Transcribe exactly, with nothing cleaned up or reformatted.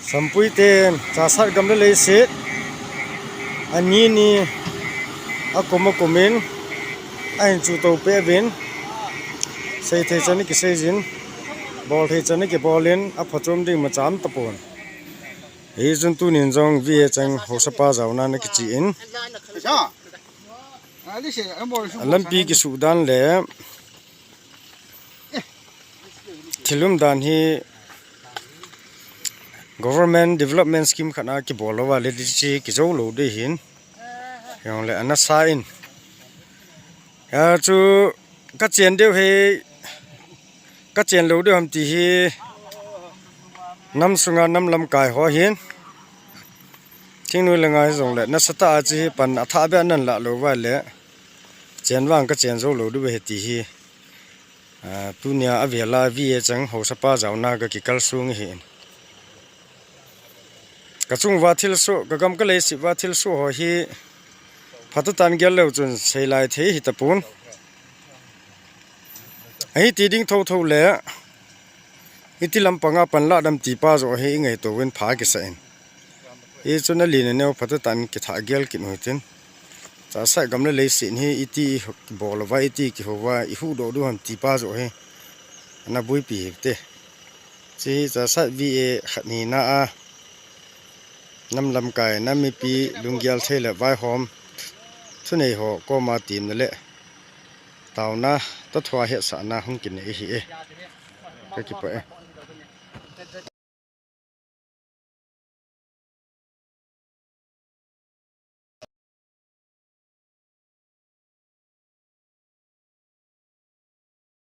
Sampui ten Chassad gam le leiset ani ni akum akumin ahin chuto peh uvin, seithei chan akiseijin, bolthei chan akibolin, aphachom ding imacha um tapon. Hichun tunin jong V A Cheng haosapa jaona ana kichen, lampi kisuh dan le thil um dan hi government development scheme khat a kibol louva le hiche kijou lou ding ahin, hijongle ana sa in. Hichu kachen diu hi, kachen lou diu ham ti hi, nam sunga nam lamkai ho hin, thingnoi le ngai hijongle nasatah a hiche hi pan athah beh a nalah louva le, chen vang kachen jou lou diu ahi ti hi, ah, tunia avela V A Cheng haosapa jaona kakikalsong ahin. Kachung uva thilsoh, kagam kaleiset uva thilsoh ho hi phatah tah in gel leu chun seilai thei hitapon. Ahiti ding thotho le, hiti lampanga panlah dem ti pa joh hi ingaito uvin pha kisa in. Hichun alen aneo phatah tah in kithah gel kit u hitin. Chassad gam le leiset hi iti bol uva, iti kihou uva, ihuhdoh diu ham ti pa joh hi ana boipi hite. Hiche hi Chassad V A khat hina a, nam lamkai, nam mipi lunggel thei le vaihom thunei ho koma temna le taona, tah thua hetsahna hung kinei ahi e. Kakipah e.